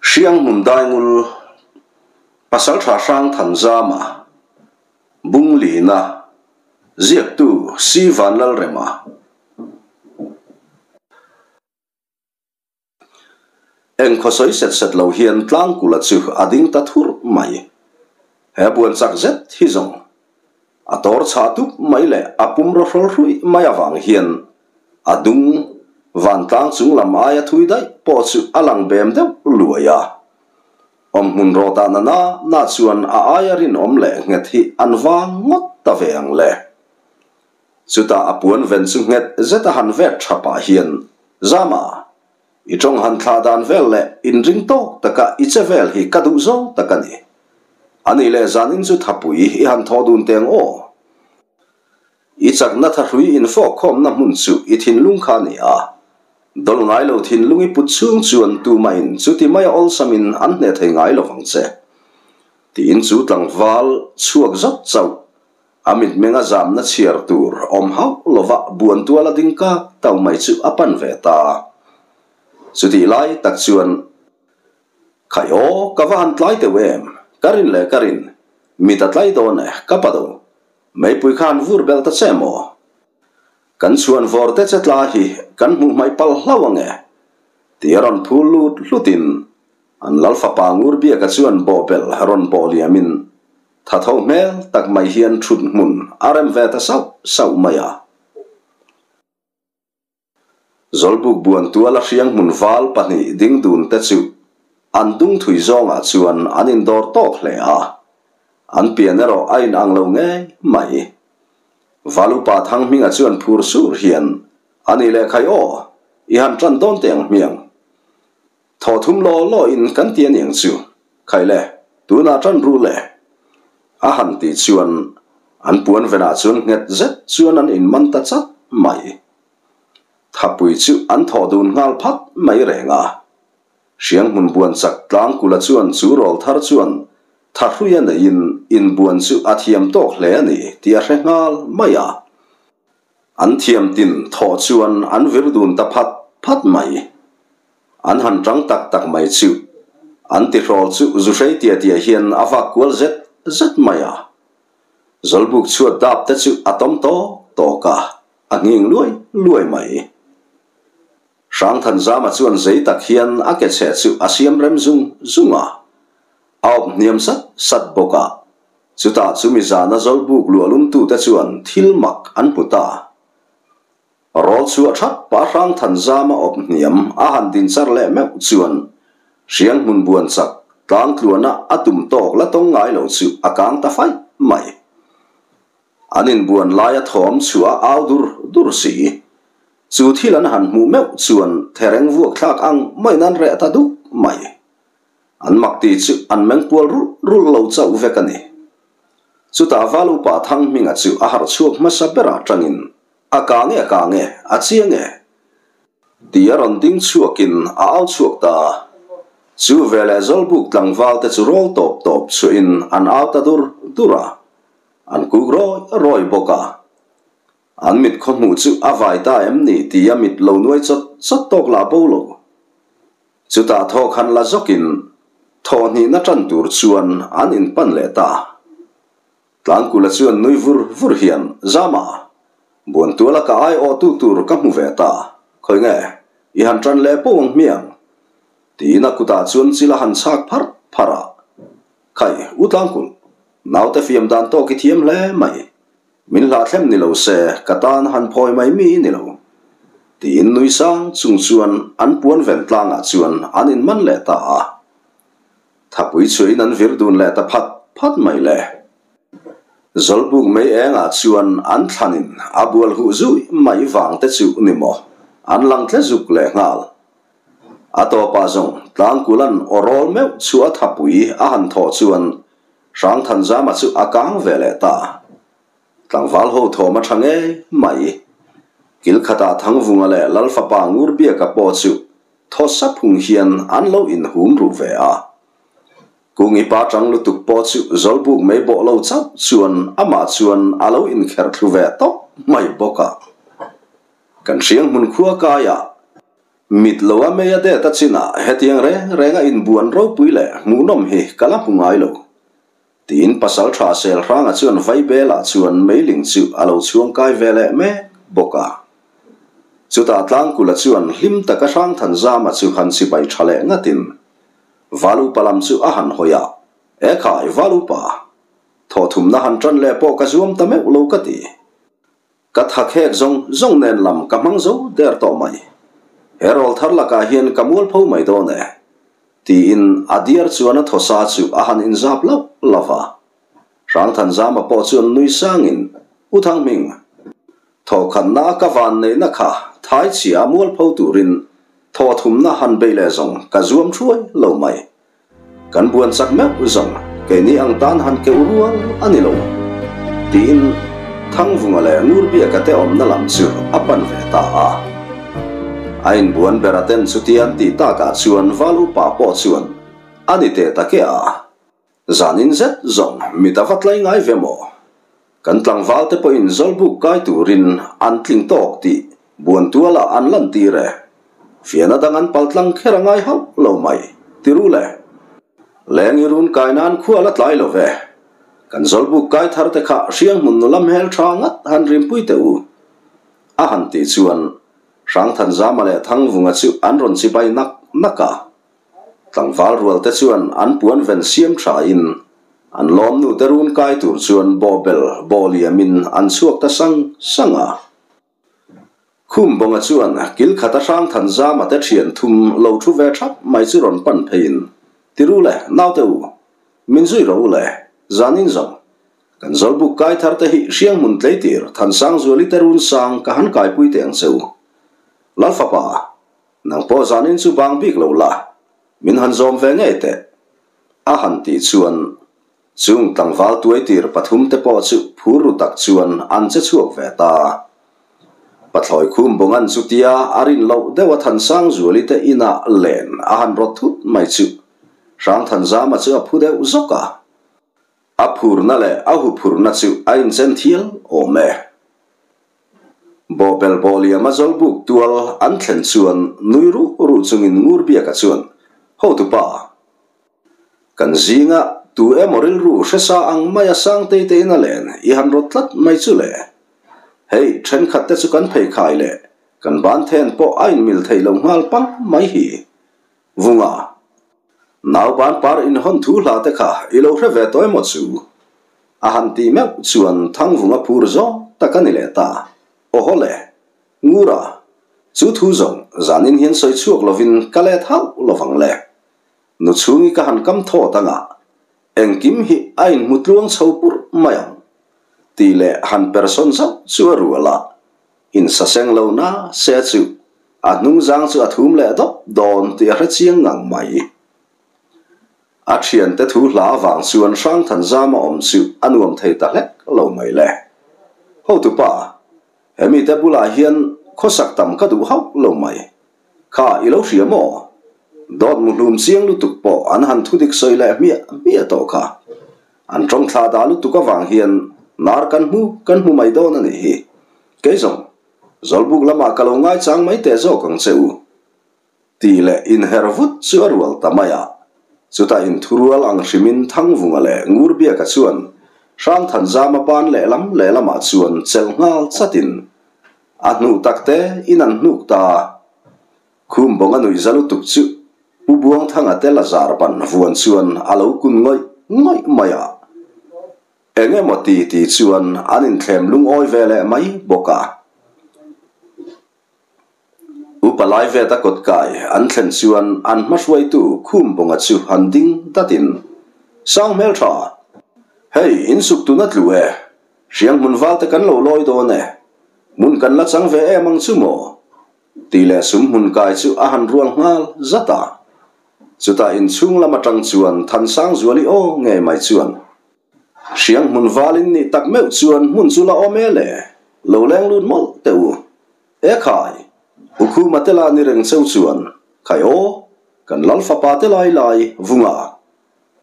Hrianghmun Daingul, Pasaltha Hrangthanzama, Bunglina, Ziaktu Si Vanlalrema. Eng khaw sawi set set lo hian Tlangkula chu a ding ta thurh mai. He buan chak zet hi zawng a tawr chhah tup mai leh a pum raw hrawl hruih mai avang hian a dung vantlang chung lam aia thui daih pawh chu a lang bem deuh luai a. Awmhmun rawh ta na na na chuan a aia rinawm leh nghet hi an vang ngawt ta ve ang le. Chutah a puan ven chu nghet zet a han vet tha pah hian, Zama, i tawng han thlah dan vel leh inring tawk taka i che vel hi ka duh zawng tak a ni. A nih leh zanin chu thapui i han thaw dun teng aw. I chakna thahrui infawkkhawmna hmun chu i thinlung kha a ni a. Dawlh ngai lo thinlung i put chhung chuan tumahin chuti maia awlsamin an hneh thei ngai lo vang che. Tiin chu tlangval chhuak zauh chauh A mitmeng a zamna chhiar tur awm hauh lova buan tual a ding kak tau mai chu a pan ve ta. Chutih lai tak chuan, Khai aw, ka va han tlai teuh em? Ka rin leh ka rin, mit a tlai dawn e, ka pa do. Meipui kha han vur belh ta che maw? Kan chhuan vawr te che tla hi kan hmuh hmaih palh hlauh ang e, ti a rawn phul lut hlutin an lal fapa Ngurbiaka chuan bawhbelh rawn bawh liamin Tha tho hmel tak mai hian thut hmun a rem ve ta sauh sauh mai a. Zawlbuk buan tuala hriang hmun val pahnih ding dun te chu an dung thui zawngah chuan an indawr tawk hle a. An pian erawh a inang lo ngei mai. Val upa Thanghminga chuan phur sur hian, A nih leh khai aw, i han tan dawn teh ang hmiang. Thaw thum law law in kan ti aniang chu, khai le, tunah tan ru le. A han tih chuan an puan venah chuan nghet zet chuan an inman ta chat mai. Thapui chu an thaw dun nghal phat mai reng a. Hrianghmun buan chak Tlangkula chuan chu rawl thar chuan thahrui a neihin inbuan chu a thiam tawk hle a ni tih a hre nghal mai a. An thiam tin thawh chuan an vir dun ta phat phat mai. An han tang tak tak mai chu. An tihrawl chu zu hrei tia tia hian a vak kual zet zet mai a. Zawlbuk chhuat dap te chu a tawm tawk tawk a, a nghing luai luai mai. Hrangthanzama chuan zei tak hian a ke chhe chu a siam rem zung zung a, a awp hniam sat sat bawk a. Chutah chumi zana Zawlbuk luahlumtute chuan thil mak an hmu ta. Rawl chhuah that pa hrang than zama awp hniam a han din char leh meuh chuan hriang hmun buan chak tlang tluana a tum tawk la tawng ngai lo chu a kang ta faih mai. An inbuan laia thawm chhuah a au dur dur si. Chu thil an han hmuh meuh chuan thereng vuak thlak ang maiin an reh ta duk mai. An mak ti chu an meng pual rulh rulh lo chauh vek a ni. Chutah Val upa Thanghminga chu a harh chhuak hmasa berah tangin A kang e, a kang e, a chiang e! Ti a rawn ding chhuakin a au chhuak ta a. Chu veleh Zawlbuk tlangval te chu rawl tawp tawp chhuahin an au ta dur dur a, an kuk rawi rawi bawk a. An mit khaw hmuh chu a vai ta em ni ti a mit lo nuai chawt chawt tawk lah bo lo. Chutah thawk han la zawkin thawhhnihna tan tur chuan an inpan leh ta. Tlangkula chuan nui vur vur hian, Zama, Buantuala ka ai awh tu tur ka hmu ve ta, khawi nge, i han tan leh poh ang hmiang? Tiin a kutah chuan chil a han chhak pharh pharh a. Khai, U Tlangkul, naute fiam dan tawk i thiam hle mai. Min hlahthlem ni lo se, ka tan han phawi mai mi i ni lo. Tiin nui sang chung chuan an puan ven tlangah chuan an inman leh ta a. Thapui chhuahin an vir dun leh ta phat phat mai le. Zawlbuk mei engah chuan an thlanin a bual huh zui mai vang te chu ni maw, an lang tle zuk leh nghal. A tawpah zawng Tlangkula'n aw rawl meuh chu a thapui a han thawh chuan Hrangthanzama chu a kang ve leh ta. Tlangval ho thawm a tha ngei mai. Kil khatah Thangvunga leh Lalfapa Ngurbiaka pawh chu Thaw sap hung hian an lo inhum ruh ve a. Kungi pa tang lutuk pawh chu Zawlbuk mei bawh lo chauh chuan amah chuan a lo inkherh thlu ve tawp mai bawk a. Kan hriang hmun khua kaiah Mit lo a mei a det a chinah hetiang reng renga inbuan ropui leh hmuhnawm hi ka la hmu ngai lo. Tiin Pasalṭha Selhranga chuan Vaibelah chuan meiling chu a lo chhuang kai ve leh mek bawk a. Chutah Tlangkula chuan hlim taka Hrangthanzama chu han chibai ṭha leh ngatin Valupa lam chu a han hawi a, Ekhai, Valupa! Thawhthumna han ṭan leh pawh ka zuam ta meuh lo ka ti. Ka thakhek zawng zawng nen lam ka hmang zo der tawh mai. He rawl thar lakah hian ka mualpho mai dawn e. Tiin a diar chuan a thawsa chu a han inzap lauh lauh va. Hrangthanzama pawh chuan nui sangin, U Thanghming, thawkhatna a ka van neihna kha thai chhia a mualpho turin thawhthumna han beih leh zawng ka zuam thuai lo mai. Kan buan chak meuh zawng keini ang tan han keuh rual a ni lo, tiin Thangvunga leh Ngurbiaka te awmna lam chu a pan ve ta a. A inbuan ber a ten chutia an tih takah chuan Val upa pawh chuan a ni teh ta ke a, zanin zet zawng mit a va tlai ngai ve maw? Kan tlangval te pawhin Zawlbuk kai turin an tling tawk tih buan tualah an lantir e. Fiana dang an pal tlang kher a ngai hauh lo mai, ti ru le. Leng i run kai nan khua la tlai lo ve. Kan Zawlbuk kai thar te kha hrianghmun nula hmel tha ngat han rimpui teh u. A han tih chuan Hrangthanzama leh Thangvunga chu an rawn chibai nak nak a. Tlangval rual te chuan an puan ven siam tha in an lawmnu te run kai tur chuan bawhbel bawhliam in an chhuak ta sang sang a. Khum bawnga chuan kil khat a hrang than zama te thian thum lo thu ve thap mai chu rawn pan pheiin, Ti ru le, naute u, min zui rawh u le, zanin zawng. Kan Zawlbuk kai thar te hi hrianghmun tleitir Thansangzuali te run sang ka han kaipui teh ang che u. Lalfapa, nang pawh zanin chu bang bik lo la, min han zawm ve ngei teh. A han tih chuan Chung tlangval tuaitir pathum te pawh chu phur ru tak chuan an che chhuak ve ta. Pathlawi khum bawngan chutia a rin loh deuh a Thansangzuali te inah len a han rawt thut mai chu Hrangthanzama chu a phu deuh zawk a. A phurna leh a huphurna chu a inchen thial awm e. Bawhbel bawhliama Zawlbuk tual an thlen chuan nui ruh ruh chungin Ngurbiaka chuan, Hotupa, Kan zinga tu emaw rilru hresa ang maia Sangtei te in a len i han rawt tlat mai chu le. Hei, thenkhat te chu kan pheikhai leh kan ban then pawh a inmil thei lo nghal pang mai hi. Vunga, nau ban par inhawn thu hla te kha i lo hre ve tawh emaw chu? A han tih meuh chuan Thangvunga phur zawk tak a ni leh ta. Aw le, Ngura, chu thu zawng zanin hian sawi chhuak lovin ka let hauh lovang le. Nu chhungi ka han kam thawt anga engkim hi a inhmu tluang chho purh mai ang tih leh han person zauh chu a rual a, insaseng lo na se chu a hnungzang chu a thum leh dawp dawn tih a hre chiang ngang mai. A thiante thu hla avang chuan Hrangthanzama awm chu a nuam thei ta hlek lo mai le. Hotupa, hemite bulah hian khawsak tam ka duh hauh lo mai. Kha i lo hria maw? Dawt muhlum chiang lutuk pawh an han thudik sawi leh hmiah hmiah tawh kha. An tawng thla dah lutuk avang hian nar kan hmu kan hmu mai dawn a nih hi. Kei zawng, Zawlbuk lamah ka lo ngaichang mai teh zawk ang che u. Tih leh inher vut chu a rual ta mai a. Chutah inthurual ang hrimin Thangvunga leh Ngurbiaka chuan Hrangthanzama ban lehlam lehlamah chuan chelh nghal chatin A hnuh tak te in an hnuk ta. Khum bawnga nuih za lutuk chu Pu Buangthanga te la zar ban vuan chuan a lo kun ngawih ngawih mai a. Eng emaw ti ti chuan an inthlem lungawi ve leh mai bawk a. Upa Laiveta kawt kai an thlen chuan an hmahruaitu Khum bawnga chu han ding datin, Sanghmeltha, hei insuk tuna tlu e, Hriang hmun val te kan lo lawi dawn e, hmun kan la chang ve em ang chu maw? Tih leh sum hmun kai chu a han rual nghal zat a. Chutah inchhung lam atang chuan Thansangzuali aw ngei mai chuan, Hriang hmun val in nih tak meuh chuan hmun chu la awm e le, lo leng lut mawlh teh u. E khai, U Khuma te la ni reng cheu chuan, khai aw, kan lal fapa te lai lai vunga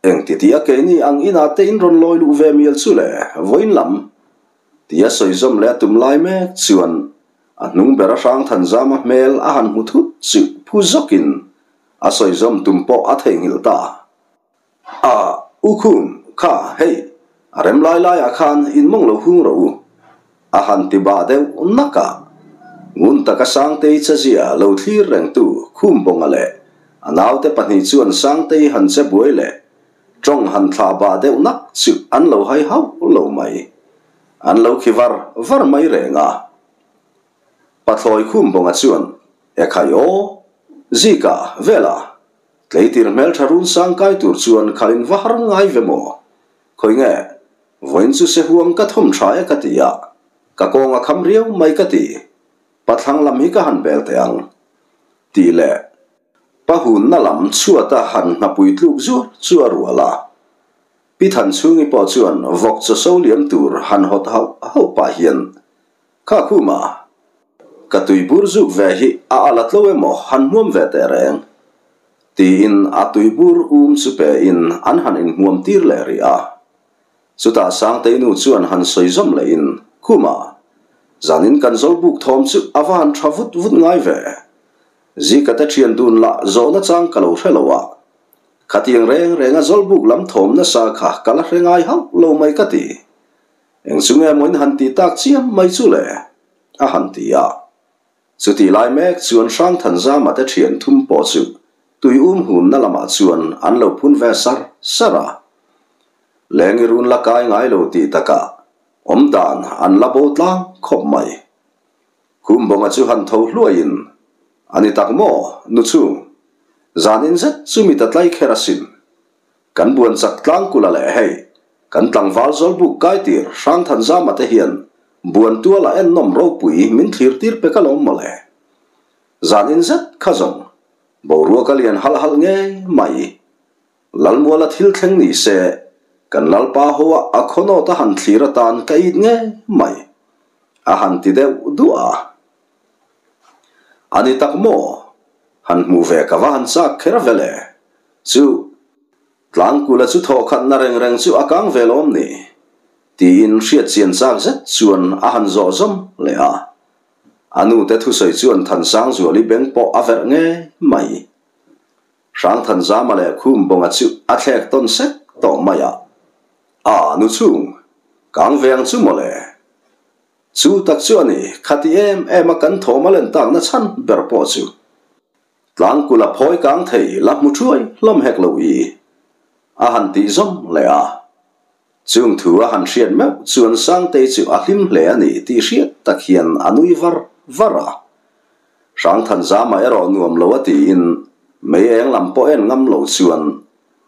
Engti tia keini ang inah te in rawn lawi luh ve mial chu le, vawiin lam tia sawi zawm leh a tum lai mek chuan a hnung ber a Hrangthanzama hmel a han hmu thut chu phu zawkin a sawi zawm tum pawh a theihnghilh ta. A, U Khum, kha, hei, a rem lai laiah khan in mawng lo hung rawh u, a han ti bah deuh nak a. Ngun taka Sangtei chazia lo thlir rengtu Khum Bawnga leh a naute pahnih chuan Sangtei han che buai leh tawng han thlah bah deuh nak chu an lo hai hauh lo mai. An lo khi var var mai reng a. Pathlawi Khum Bawnga chuan, Ekhai aw, Zika, vela, Tleitir hmeltha run sang kai tur chuan khalh in va har ngai ve maw? Khawi nge, vawiin chu se huang ka thawm tha e ka ti a, ka kawng a kham riau mai ka ti. Pathlang lam hi ka han bel teh ang. Tih leh pahunna lam chhuata han hnapui tluk zuar chu a rual a. Pi Thanchhungi pawh chuan vawk chaw so liam tur han hawt hauh hauh pah hian Kha khuma, ka tuibur zuk ve hi a ala tlo emaw han hmuam ve teh reng? tiin a tuibur um chu pe in an han inhmuam tir leh rih a. Chutah Sangtei nu chuan han sawi zawm leh in, Khuma, zanin kan Zawlbuk thawm chu a va han tha vut vut ngai ve. Zika te thian dun lah zawhna chang ka lo hre lo a. Khatiang reng renga Zawlbuk lam thawm nasa kha ka la hre ngai hauh lo mai ka ti. Eng chu nge maw in han tih tak chiam mai chu le? a han ti a. Chutih lai mek chuan Hrangthanzama te thian thum pawh chu tui um hunna lamah chuan an lo phun ve sar sar a. Lengi run la kai ngai lo tih takah awm dan an la bo tlang khawp mai. Khumbawnga chu han tho hluaiin, A ni tak maw, nu chung? Zanin zet chu mi ta tlai kher asin. Kan buan chak tlangkula leh hei, kan tlangval Zawlbuk kaitir Hrangthanzama te hian buan tuala ennawm ropui min thlir tir pek alawm mawle. Zan in zet kha zawng, boruak a lian halh halh ngei mai. Lalmuala thil thleng ni se, kan Lalpa hoa a khawnawt a han thlir atan ka it ngei mai. A han ti deuh duah a. A ni tak maw? Han hmuh ve ka va han chak kher vele. Chu Tlangkula chu thawhkhatna reng reng chu a kang ve lawm ni? tiin hriatchian chak zet chuan a han zawh zawm leh a. A nute thusawi chuan Thansangzuali beng pawh a verh ngei mai. Hrangthanzama leh Khumbawnga chu a thlek tawn sek tawh mai a. A nu chhung, kang ve ang chu mawle. Chu tak chu a ni, khati em em a kan thawm a len takna chhan ber pawh chu. Tlangkul a phawi kang thei la hmu thuai hlawm hek lo i a han tih zawm leh a. Chung thu a han hriat meuh chuan Sangtei chu a hlim hle a ni tih hriat tak hian a nui var var a. Hrangthanzama erawh nuam lo a tiin mei eng lam pawh en ngam lo chuan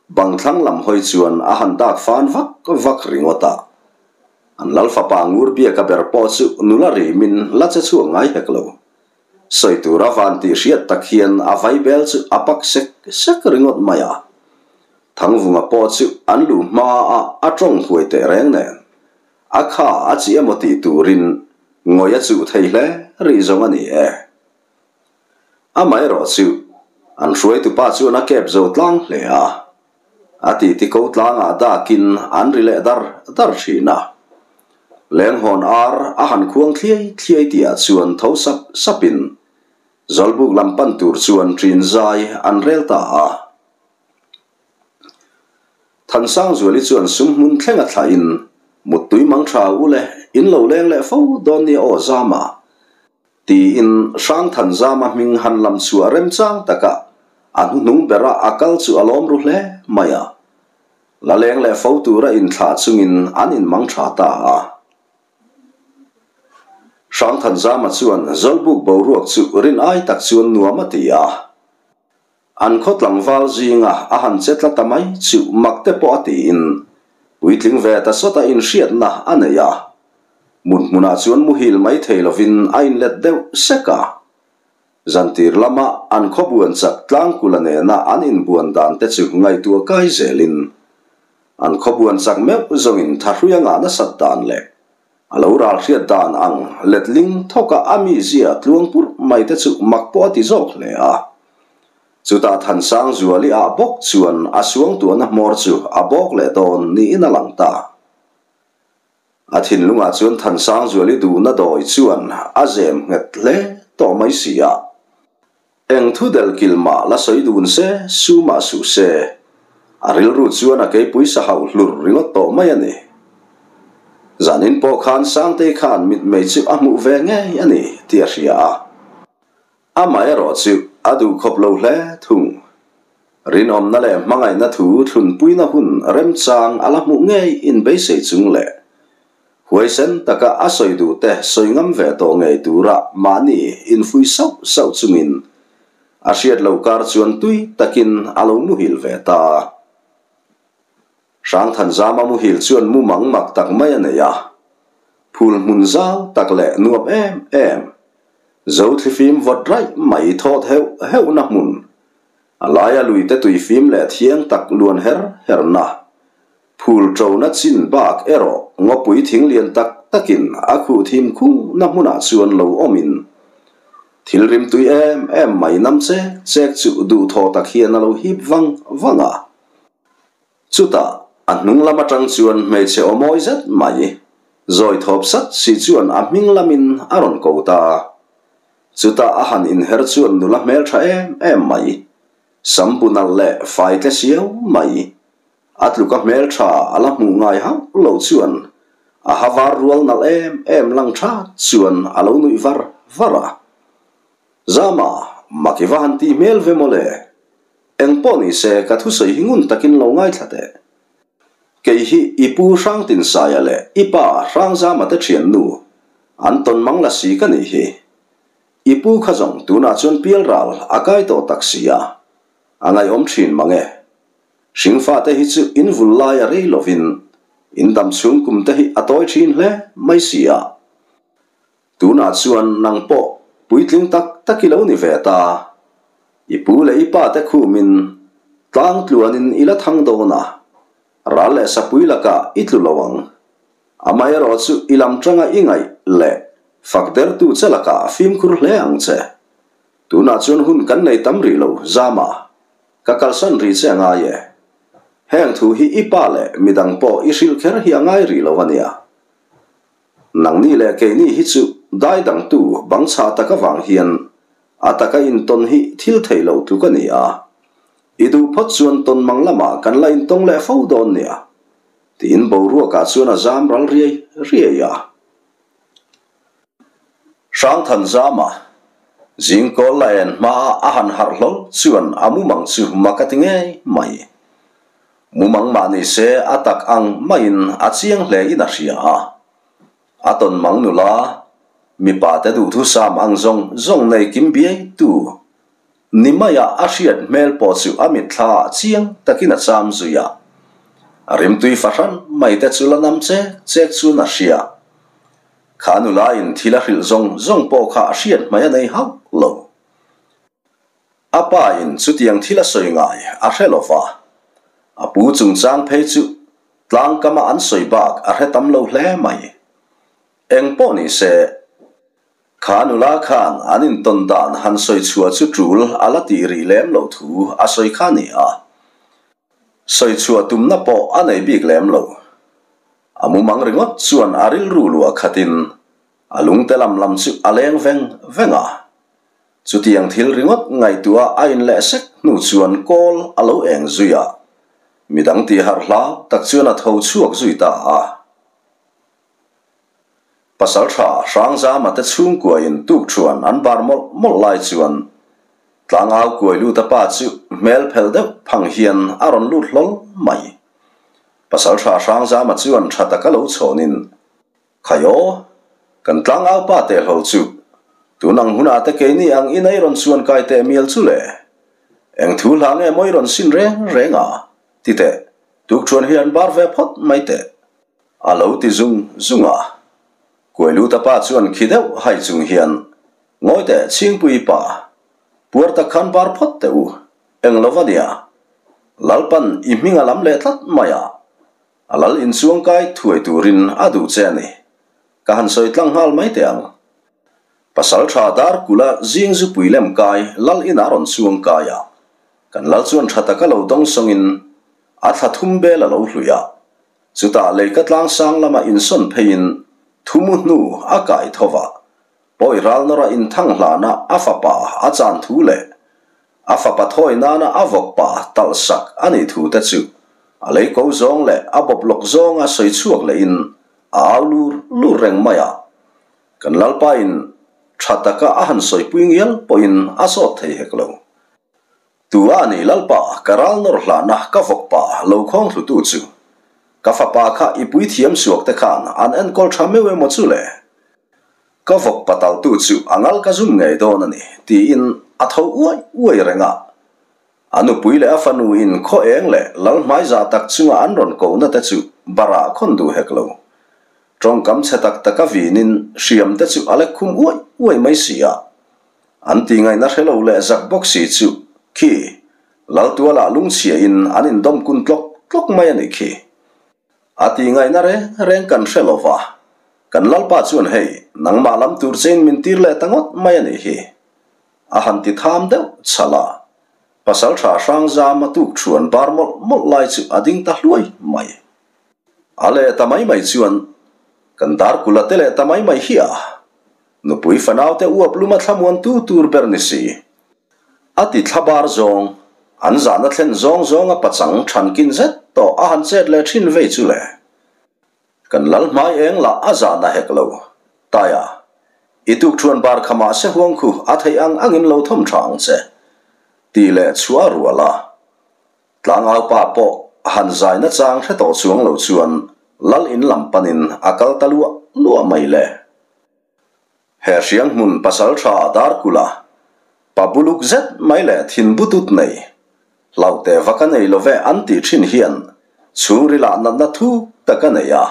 bang thlang lam hawi chuan a han dak fan vak vak ringawt a. An lal fapa ngur biaka ber pawh chu nula rimin la che chhuak ngai hek lo. Sawi tur a van tih hriat tak hian a vaibel chu a pak sek sek ringawt mai a. Thangvunga pawh chu an luh hma a a tawng huai teh reng nen a kha a chi emaw tih turin ngawi a chuh thei hle rih zawng a ni e. Amaherawh chu an hruaitupa chuan a kep zo tlang hle a. A titi ko tlangah dakin an ri leh dar dar thin a. Lenghawn ar a han khuang thliai thliai tihah chuan tho sap sapin Zawlbuk lam pan tur chuan ṭin zai an rel ta a. Thansangzuali chuan sum hmun thleng a thlahin Muttui mang tha u le, in lo leng leh fo dawn nia aw Zama. Tiin Hrangthanzama hming han lam chhuah remchang takah a hnuhnung bera a kal chu a lawm ru hle mai a. La leng leh fo tura inthlah chungin an inmang tha ta a. Hrangthanzama chuan Zawlbuk boruak chu rin ai tak chuan nuam a ti a. An khaw tlangval zinga a han che tla ta mai chu mak te pawh a tiin puitling ve ta sawta inhriatna a nei a. Mut hmunah chuan muhil mai thei lovin a inlet deuh sek a. Zantir lama an khaw buan chak tlangkula nena an inbuan dan te chu ngaihtuah kai zelin an khaw buan chak meuh zawngin thahrui a ngah nasat dan leh A lo ral hriat dan ang letling thawka a mizia tluang purh mai te chu mak pawh a ti zawk hle a. Chutah Thansangzuali ah bawk chuan a suangtuahna hmawr chu a bawk leh dawn niin a lang ta. A thinlungah chuan Thansangzuali duhna dawi chuan a zem nghet hle tawh mai si a. Eng thu del kil mah la sawi dun se, su mah suh se, a rilru chuan a keipui sa hauh hlur ringawt tawh mai a ni. Zanin pawh khan Sangtei khan mitmei chu a hmuh ve ngei a ni tih a hria a. Amaherawh chu a duhkhawp lo hle thung. Rinawmna leh hmangaihna thu thlunpuina hun remchang a la hmuh ngei inbeisei chung leh Huaisen taka a sawi duhte sawi ngam ve tawh ngei tura mahni infui sauh sauh chungin a hriat lo kar chuan tui takin a lo muhil ve ta. Hrangthanzama muhil chuan mumang mak tak mai a nei a, phul hmun zau tak leh nuam em em, zo thlifim vawt raih mai thawt heuh heuhna hmun, a laia luite tuifim leh thiang tak luan her herna, Phul ṭona chin bak erawh ngawpui thing lian tak takin a khuh thim khung na hmunah chuan lo awmin thil rimtui em em mai nam chek chek chu duhthawh tak hian a lo hip vang vang a. Chutah a hnung lam aṭang chuan hmeichhe aw mawi zet mai zawi thawp sat si chuan a hming lamin a rawn ko ta. Chutah a han inher chuan nula hmelṭha em em mai, sam bu nalh leh fai tle siau mai A tluka hmeltha a la hmuh ngai hauh lo chuan a ha var rual nalh em em lang tha chuan a lo nuih var var a. Zama, mak i va han tih hmel ve mawle. Eng pawh ni se ka thusawi hi ngun takin lo ngaithla teh. Kei hi i pu Hrangtinsaia leh i pa Hrangzama te thiannu an tawn mang la si ka nih hi. I pu kha zawng tunah chuan pialral a kai tawh tak si a, a ngaihawm thin mang e. Hringfate hi chu in vul lai a rei lovin in dam chhung kum te hi a tawi thin hle mai si a. Tunah chuan nang pawh puitling tak tak i lo ni ve ta. I pu leh i pa te khumin tlang tluanin i la thang dawn a, ral leh sapui lakah i tlu lo ang. Amaherawh chu i lam tanga i ngaih leh fak dertu che lakah fimkhur hle ang che. Tunah chuan hun kan nei tam rih lo, Zama. Ka kalsan rih che a ngai e. Heng thu hi i pa leh midang pawh i hrilh kher hi a ngai rih lo a nia. Nangni leh keini hi chu dai dangtu bang chhah tak avang hian a taka intawn hi thil theih loh tluk a ni a. I duh phawt chuan tawn mang lamah kan la intawng leh fo dawn nia. Tiin boruakah chuan a zam ral riai riai a. Hrangthanzama, Zingkawl la en hmaa a han harh hlawl chuan a mumang chu mak a ti ngei mai. Mumang mah ni se a tak ang maiin a chiang hle in a hria a. A tawn mang nula, mipa te duhthusam ang zawng zawng nei kim biai tu ni maia a hriat hmel pawh chu a mitthla ah chiang takin a cham zui a. A rimtui fahran mai te chu la nam chek chek chuan a hria. Kha nula in thil a hrilh zawng zawng pawh kha a hriat hmai a nei hauh lo. A pa in chutiang thil a sawi ngai a hre lo va, a pu chungchang phei chu tlangkama an sawi bak a hre tam lo hle mai. Eng pawh ni se, kha nula khan an intawn dan han sawi chhuah chu tul a la tih rih lem lo thu a sawi kha ni a. Sawi chhuah tumna pawh a nei bik lem lo. A mumang ringawt chuan a rilru luah khatin a lungte lam lam chu a leng veng veng a. Chutiang thil ringawt ngaihtuah a inleh sek hnu chuan kawl a lo eng zui a, midang tih harh hlau tak chuan a tho chhuak zui ta a. Pasalṭha Hrangzama te chhungkuain tukṭhuan an bar mawlh mawlh lai chuan tlangau kuai lut a pa chu hmel phel deuh phang hian a rawn lut hlawl mai. Pasalṭha Hrangzama chuan ṭha taka lo chhawnin, Khai aw, kan tlangau pa teh hlawl chu, tun ang hunah te keini ang in ei rawn chuan kai teh mial chu le? Eng thu hla nge mawi rawn sin reng reng a? Ti teh, tukṭhuan hi an bar ve phawt mai teh. A lo ti zung zung a. Kuailuta pa chuan khi deuh hai chung hian, Ngawi teh Chhingpui pa, puar tak khan bar phawt teh u, eng lo va nia. Lalpan i hming a lam leh tlat mai a, a lal inchuang kai thuai turin a duh che a ni. Ka han sawi tlang nghal mai teh ang. Pasal tha dar kula zing zupui lem kai lal inah rawn chuang kai a, kan lal chuan tha taka lo dawng sawngin a thla thum bel a lo hlui a. Chutah leika tlang sang lama insawn pheiin thumu hnu a kai tho va, pawi ral nawra inthang hlana a fapa a chan thu leh A fapa thawi nana a vawk pa talh sak a nih thu te chu a lei ko zawng leh a bawp lawk zawnga sawi chhuak lehin a au lur lur reng mai a. Kan Lalpa in tha taka a han sawipui ngial pawhin a zawt thei hek lo. Tu a ni Lalpa, ka ral nawr hlahna ka vawk pa lo khawng thlutu chu. Ka fapa kha i puithiam suak te khan an enkawl tha meuh emaw chu le? Ka vawk pataltu chu a ngal ka zum ngei dawn a ni, tiin a tho uai uai reng a. A nupui leh a fanu in khaw eng leh lal hmaiza tak chunga an rawn kohna te chu barah khawn duh hek lo. Tawngkam chhe tak taka vinin hriam te chu a lek khum uai uai mai si a. An ti ngaihna hre lo leh zak bawk si chu khi Laltuala lungchhia in an indawm kun tlawk tlawk mai a nih khi. A ti ngaihna reng reng kan hre lo va, kan Lalpa chuan hei nangmah lam tur chein min tir leh ta ngawt mai a nih hi. A han ti tham deuh chhalh a, Pasaltha Hrangzama tuk thuan bar mawlh mawlh lai chu a ding ta hluai mai. A leh ta mai mai chuan kan Darkula te leh ta mai mai hi a. Nupui fanaute uap luma thlamuan tu tur ber ni si. A ti thlabar zawng, an zahna thlen zawng zawnga pachang thankin zet tawh a han chet leh thin vei chu le. Kan lal hmai eng lah a zahna hek lo. Taia, i tukthuan bar kha mahse huang khu a theih ang angin lo thawm tha ang che. Tih leh chhuah rual a. Tlangaupa pawh a han zai nachang hre tawh chuang lo chuan lal in lam panin a kal ta luah luah mai le. He hriang hmun pasal tha Darkula, pa buluk zet mai leh thin butut nei, hlauhte va ka nei lo ve an tih thin hian chhungril ah natna thuk tak a nei a.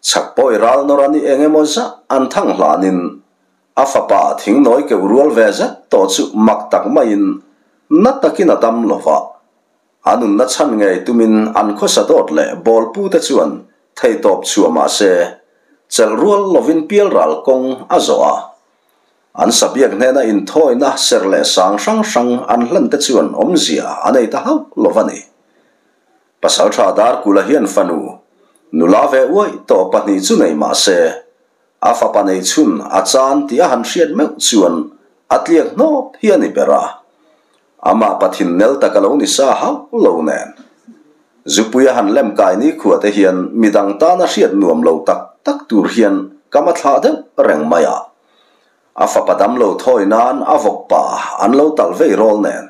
Chhak pawi ral nawr a ni eng emaw zah an thang hlanin A fapa thingnawi keuh rual ve zet tawh chu mak tak maiin na takin a dam lo va. A nunna chhan ngei tumin an khawsa dawt leh bawlpute chuan theihtawp chhuah mah se, chelh rual lovin pialral kawng a zawh a. An sabiak hnena inthawina ser leh sang hrang hrang an hlante chuan awmzia a nei ta hauh lo va ni. Pasaltha Darkula hian fanu, nula ve uaih tawh pahnih chu nei mah se, A fapa nei chhun a chan tih a han hriat meuh chuan a tliak hnawp hi a ni ber a. Amah Pathin nel tak a lo ni sa hauh lo nen. Zupui a han lem kai nikhua te hian midang tana hriat nuam lo tak tak tur hian ka ma thlah deuh reng mai a. A fapa dam lo thawi nan a vawk pa an lo talh vei rawl nen.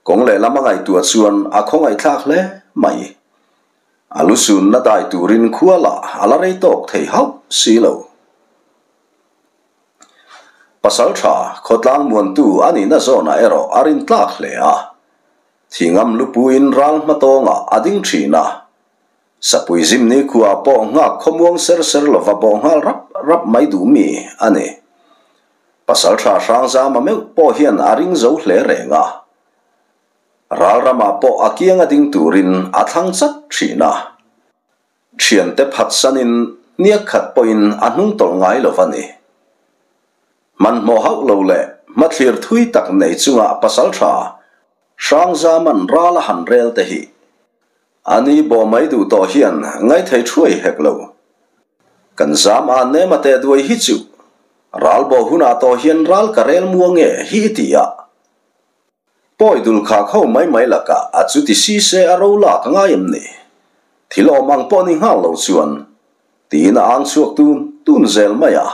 Kawng lehlam a ngaihtuah chuan a khawngaihthlak hle mai. A lu sunna dai turin khua lah a la rei tawk thei hauh si lo. Pasal tha khawtlang muantu a nihna zawnah erawh a rin tlak hle a. Thingam lupuiin ral hmatawngah a ding thin a. Sapui zimni khuaah pawh nghak khawmuang ser ser lova bawh nghal rap rap mai duh mi a ni. Pasal tha Hrangzama meuh pawh hian a ring zo hle reng a. Ral ramah pawh a kianga ding turin a thlang chat thin a. Thiante phatsanin hniak khat pawhin a hnung tawlh ngai lo va ni. Hmanhmawh hauh lo leh hmathlir thui tak nei chunga pasal tha Hrangzaman ral a han rel te hi a ni bawh mai duh tawh hian ngaithei thuai hek lo. Kan zam a nem a teh duai hi chu ral bawh hunah tawh hian ral ka rel muang e hi i ti a. Pawi dul kha kho mai mai lakah a chuti si se a ro lak a ngai em ni? Thil awm ang pawh ni nghal lo chuan tiin a ang chhuak tun tun zel mai a.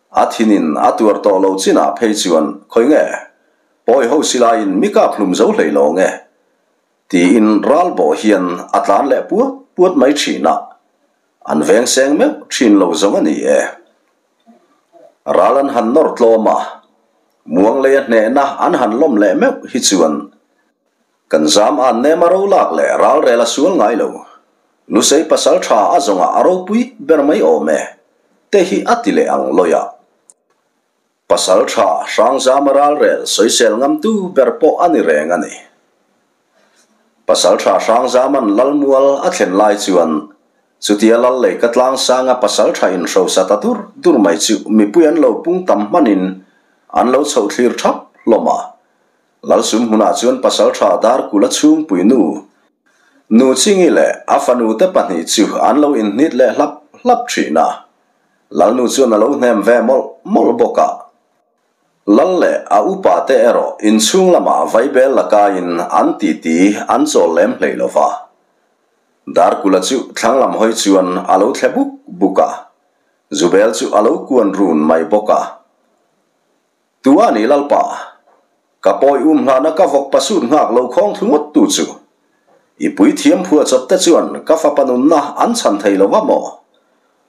A thinin a tuar tawh lo chinah phei chuan khawi nge pawi ho silaiin mi kap hlum zo hlei lo nge? Tiin ral bawh hian a tlan leh puat puat mai thin a. An veng seng meuh thin lo zawng a ni e. Ral an han nawr tlawm a, muang lei a hnehna an han lawm leh meuh hi chuan kan zam an nem a ro lak leh ral rel a sual ngai lo. Lusei pasal tha a zawngah a ropui ber mai awm e, te hi a ti leh ang lawi a. Pasal tha Hrangzama ral rel sawisel ngamtu ber pawh a ni reng a ni. Pasal tha Hrangzaman Lalmual a thlen lai chuan chutia Lal lei ka tlang sanga pasal tha inhrosa ta dur dur mai chu mipui an lo pung tam hmanin an lo chhoh thlir thap hlawm a. Lalsum hmunah chuan pasal tha Darkula chhungpui nu Nu Chingi leh a fanu te pahnih chu an lo inhnit leh hlap hlap thin a. Lalnu chuan a lo hnem ve mawlh mawlh bawk a. Lal leh a upa te erawh inchhung lamah vaibel lakaiin an titi an chawl lem hlei lo va. Darkula chu thlang lam hawi chuan a lo thle buk buk a, Zubel chu a lo kuan run mai bawk a. Tu a ni Lalpa? Ka pawi um hlana ka vawk pasut nghak lo khawng thlu ngawt tu chu. I puithiam phuahchawp te chuan ka fapa nunna an chhan thei lo va maw?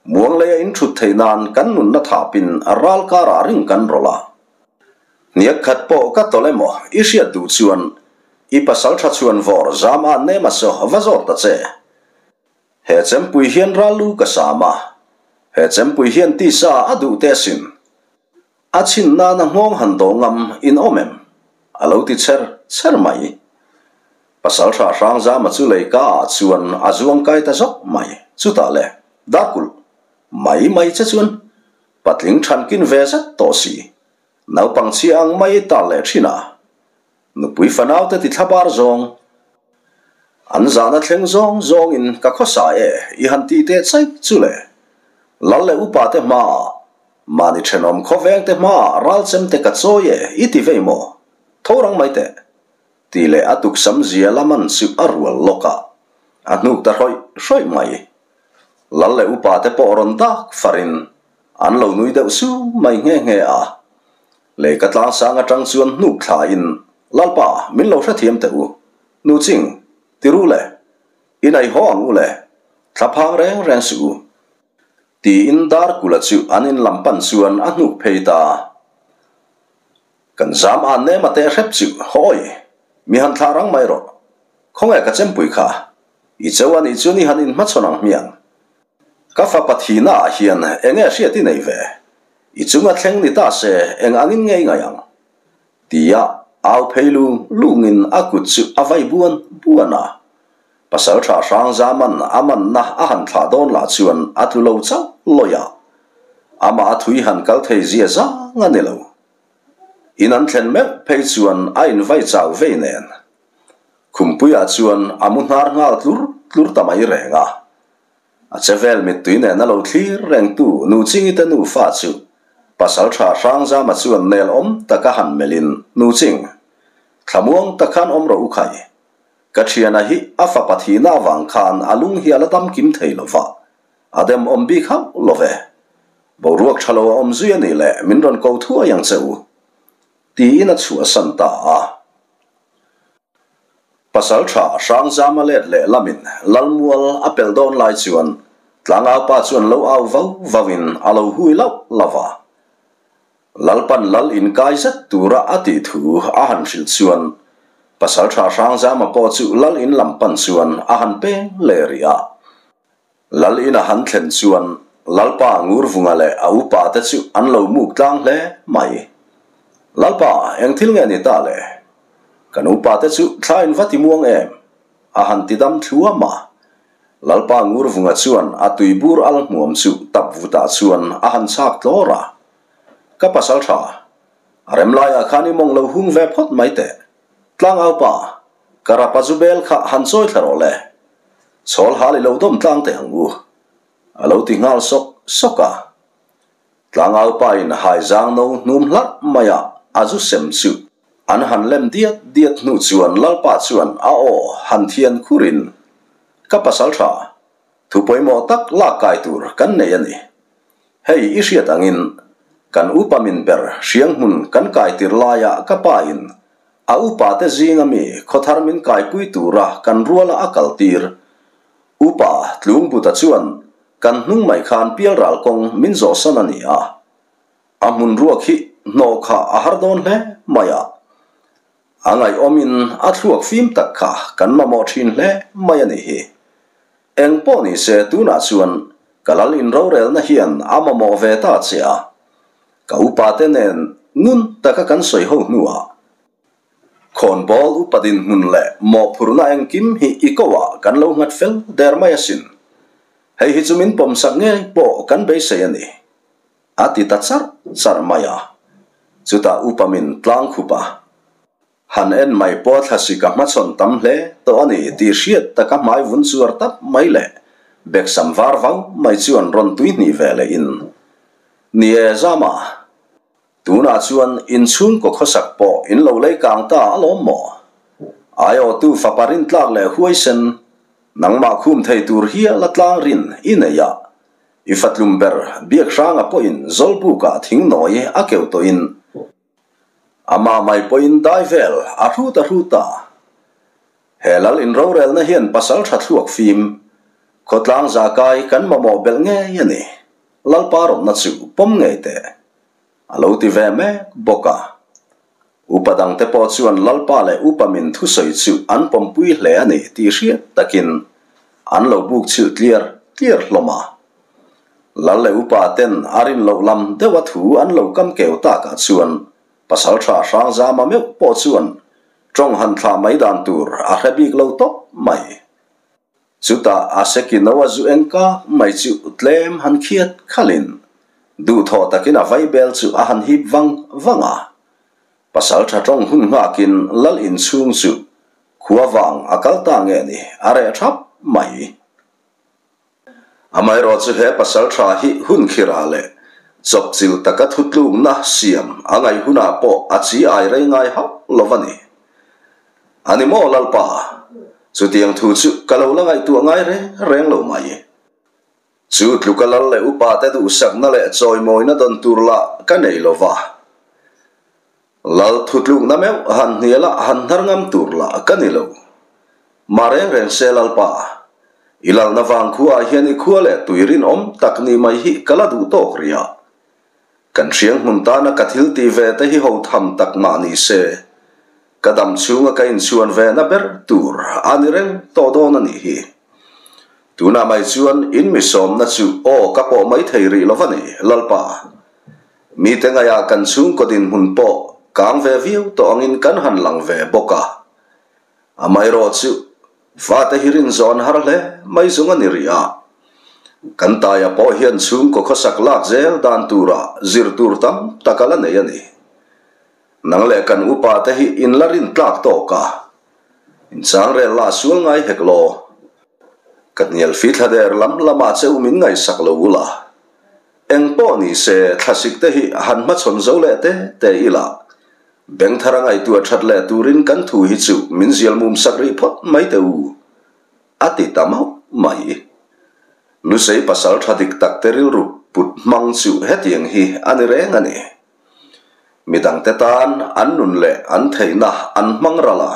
Muang leia in thut thei nan kan nunna thapin ral karah ring kan rawlh a. Hniak khat pawh ka tawlh emaw i hriat duh chuan i pasal tha chhuan vawr zam a nem a saw va zawt ta che. He chempui hian ral lu ka sam a, he chempui hian tisa a duh te asin. A chhin nana nghawng han dawh ngam in awm em? A lo ti cher cher mai. Pasalṭha Hrangzama chu lei ka ah chuan a zuang kai ta zawk mai. Chutah le, Darkulh, mai mai che chuan patling ṭhankin ve zet tawh si, naupang chhia ang mai tal leh ṭhin a, nupui fanaute ti thlabar zawng, an zahna thleng zawng zawngin ka khawsa e i han ti teh chai chu le, lal leh upate hmaah Mahni thenawm khawvengte hmaah ralchem te ka chawi e, i ti vei maw? Tho rang mai teh. Tih leh a tuksam zia la man chu a rual lawk a, a hnuk ta hrawih hrawih mai. Lal leh upa te pawh rawn dak farin an lo nui deuh su mai nghe nghe a. Lei ka tlangsang atang chuan hnuk thlain, Lalpa, min lo hrethiam teh u. Nu ching, ti ru le. I nei haw ang u le. Thlaphang reng reng suh u. Tiin Darkula chu an in lam pan chuan a hnuk phei ta. Kan zam a nem a teh hrep chu, Hawi! Mi han thlah rang mai rawh. Khawnge ka chempui kha? I cheu a nih chuan i han inhmachhawn ang hmiang. Ka fapa thihna ah hian enge hriat i nei ve? I chunga thleng ni ta se eng angin nge i ngaih ang? Tia au phei lung lungin a kut chu a vai buan buan a. Pasalṭha Hrangzaman a manna a han thlah dawn lah chuan a tlu lo chauh lawih a, amah a thui han kal thei zia zang a ni lo. In an thlen meuh phei chuan a invai chau vei nen. Khumpuiah chuan a mu hnar nghal tlur tlur ta mai reng a. A chevel mittui nen a lo thlir rengtu Nuchingite nufa chu Pasalṭha Hrangzama chuan nel awm taka han melhin, Nuching, thlamuang takhan awm rawh u khai. Ka thiana hi a fapa thihna avang khan a lung hi a la dam kim thei lo va, a dem awm bik hauh lo ve. Boruak tha lo a awm zui a nih leh min rawn ko thuai ang che u, tiin a chhuahsan ta a. Pasal tha Hrangzama let leh lamin Lalmual a pelh dawn lai chuan tlangaupa chuan lo au vau vauin a lo hui lauh lauh va. Lalpan lal inkai zet tura a tih thu a han hrilh chuan Pasalṭha Hrangzama pawh chu lal in lam pan chuan a han peng leh rih a. Lal in a han thlen chuan Lalpa Ngurvunga leh a upa te chu an lo muk tlang hle mai. Lalpa, eng thil nge ni ta le? Kan upa te chu thla in va ti muang em? A han ti dam thluam a. Lalpa Ngurvunga chuan a tuibur al hmuam chu tap vutah chuan a han chhak tlawr a. Ka pasal tha, a rem laiah khan i mawng lo hung ve phawt mai teh. Tlangau pa, ka rapa zu bel kha han chawi thla rawh le. Chhawl hal i lo dawm tlang teh ang u. A lo ti nghal sawk sawk a. Tlangau pa in haizang no hnum hlarh mai a, a zu sem chu an han lem diat diat hnu chuan Lalpa chuan a aw han thian khurin, Ka pasal tha, Thu pawimawh tak lak kai tur kan nei a ni. Hei i hriat angin kan upa min ber hriang hmun kan kai tir laia ka pa in a upa te zinga mi khawthar min kaipui tura kan ruala a kal tir upa Tlungbuta chuan kan hnung mai khan pialral kawng min zawhsan a ni a. A hmun ruak hi hnawh kha a har dawn hle mai a. A ngaihawmin a thluak fim tak kha kan mamawh thin hle mai a nih hi. Eng pawh ni se tunah chuan ka lal inrorelna hian a mamawh ve ta che a, ka upa te nen ngun taka kan sawi ho hnuah khawnbawl upa dinhmun leh mawhphurhna engkim hi i koah kan lo nghat fel der mai asin. Hei hi chu min pawmsak ngei pawh kan beisei a ni, a ti ta charh charh mai a. Chutah upa min tlang khup a. Han en mai pawh thlasi ka hmachhawn tam hle tawh a ni tih hriat taka hmai vun chuar tap mai leh beksam var vau mai chuan rawn tui hnih ve leh in. Ni e, Zama. Tunah chuan in chhungkaw khawsak pawh in lo lei kang ta alawm maw? Aiawhtu fapa rintlak leh huaisen, nangmah khum thei tur hial a tlang rin i nei a. I fatlum ber Biakhranga pawhin Zawlbukah thingnawi a keuh tawhin amah mai pawhin dai vel a hrut a hrut a. He lal inrorelna hian pasal tha thluak fim, khawtlang zakai kan mamawh belh ngei a ni. Lalpa rawtna chu pawm ngei teh. A lo ti ve mek bawk a. Upa dangte pawh chuan Lalpa leh Upa min thusawi chu an pawmpui hle a ni tih hriat takin an lo buk chhilh tliar tliar hlawm a. Lal leh Upa ten a rin loh lam deuha thu an lo kam keu takah chuan Pasalṭha Hrangzama meuh pawh chuan ṭawng han thlah mai dan tur a hre bik lo tawp mai. Chutah a seki no a zu eng kak mai chu tlem han khiat khalin duhthawh takin a vaibel chu a han hip vang vang a. Pasal tha tawng hun nghakin lal inchhung chu khua vang a kal ta nge ni a reh thap mai. Amaherawh chu he pasal tha hi hun khirah leh chawpchilh taka thutlukna siam a ngaih hunah pawh a chi ai rei ngai hauh lo a ni. A ni maw Lalpa? Chutiang thu chu ka lo la ngaihtuah ngai reng reng lo mai. Chu tluka lal leh upa te duhsakna leh chawimawina dawn tur lah ka nei lo va. Lal thutlukna meuh han hniala han hnar ngam tur lah ka ni lo. Mah reng reng se Lalpa, i lalna vang khuaah hian i khua leh tui rinawm tak ni mai hi ka la duh tawk rih a. Kan hriang hmun tana ka thil tih ve te hi ho tham tak mah ni se, ka dam chhunga ka inchhuan ve na ber tur a ni reng tawh dawn a nih hi. Tunah mai chuan in mi sawmna chu aw ka pawh mai thei rih lo va ni, Lalpa. Mite ngaihah kan chhungkaw dinhmun pawh kang ve viau tawh angin kan han lang ve bawk a. Amaherawh chu fate hi rinzawn har hle mai zung a ni rih a, kan taia pawh hian chhungkaw khawsak lak zel dan tura zir tur tam tak a la nei a ni. Nang leh kan upa te hi in la rin tlak tawk a, inchang rel lah sual ngai hek law. Ka hnial fi thla der lam lamah che u min ngaihsak lo ula, eng pawh ni se thlasik te hi han hmachhawn zo leh te te ila, Bengthar a ngaihtuah that leh turin kan thu hi chu min zial mum sak rih phawt mai teh u, a ti ta mauh mai. Lusei pasal tha dik tak te rilru put hmang chu hetiang hi a ni reng a ni. Midangte tan an nun leh an theihna an hmang ral a,